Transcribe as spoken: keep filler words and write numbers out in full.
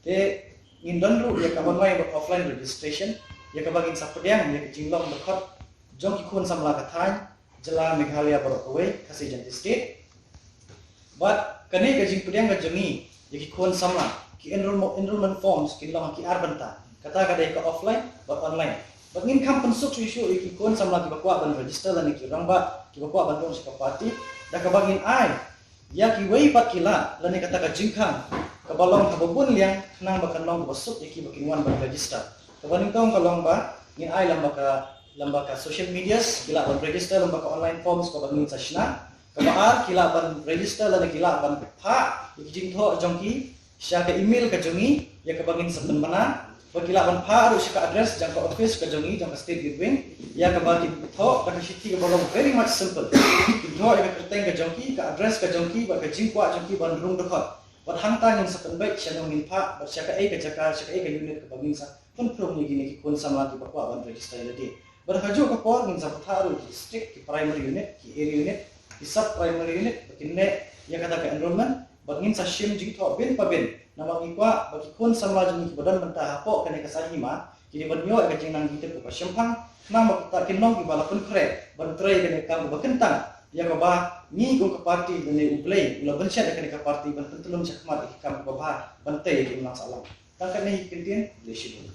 Te ngin don ruh ïa ka online bad offline registration, ïa kaba ngin sa pdiang ïa ka jinglong dkhot jong ki khun samla ka thaiñ jylla Meghalaya baroh kawei, Khasi Jaintia State. Bad kane ka jingpdiang ka jong ngi ïa ki khun samla, ki enrollment, enrollment forms kin long ha ki ar bynta. Kata ka dei ka offline bad online. Bad ngin kham pynsuk shuh shuh ïa ki khun samla kiba kwah ban register lane ki rangbah kiba kwah ban rung sha ka party, da kaba ngin ai ïa kiwei pat ki lad lane kata ka jingkhang kaba long kaba bun liang, khnang ba kan long kaba suk ïa ki ba kin wan ban register. Kaba nyngkong ka long ba ngin ai lem bad ka, lem bad ka social medias, ki lah ban register lem bad ka online forms kaba ngin sa shna. Kaba ar, ki lah ban register lane ki lah ban phah ïa ki jingthoh jong ki sha ka email ka jong ngi ïa kaba ngin sa pynbna, bad ki lah ban phah ruh sha ka address jong ka office ka jong ngi, jong ka State Youth Wing, ïa kaba kin thoh da ka shithi kaba long very much simple. Kin thoh ïa ka kyrteng ka jong ki, ka address ka jong ki bad ka jingkwah jong ki ban rung dkhot. Bad hangta ngin sa pynbeit shano ngin phah bad sha kaei ka jaka, sha kaei ka unit kaba ngin sa pynphrum ïa kine ki khun samla kiba kwah ban register ïa lade. Bad ha kajuh ka por ngin sa buh ruh ki district, ki primary unit, ki area unit, ki sub primary unit ba kin leh ïa kata ka enrollment. Bad ngin sa shim jingthoh bin pa bin, namar ngi kwah ba ki khun samla jong ngi kiba don mynta hapoh kane ka saiñ hima ki dei ban ïoh ïa ka jingnang jingtip kaba shemphang, khnang ba kita kin long kiba la pynkhreh ban trei kane ka kam kaba kyntang, ïa kaba ngi kum ka party lane U Blei u la bynshet ïa kane ka party ban pyntyllun shakhmat ïa ki kam kiba bha ban tei ïa ki imlang sahlang. Tang katne hi ki kyntien, khublei shibun.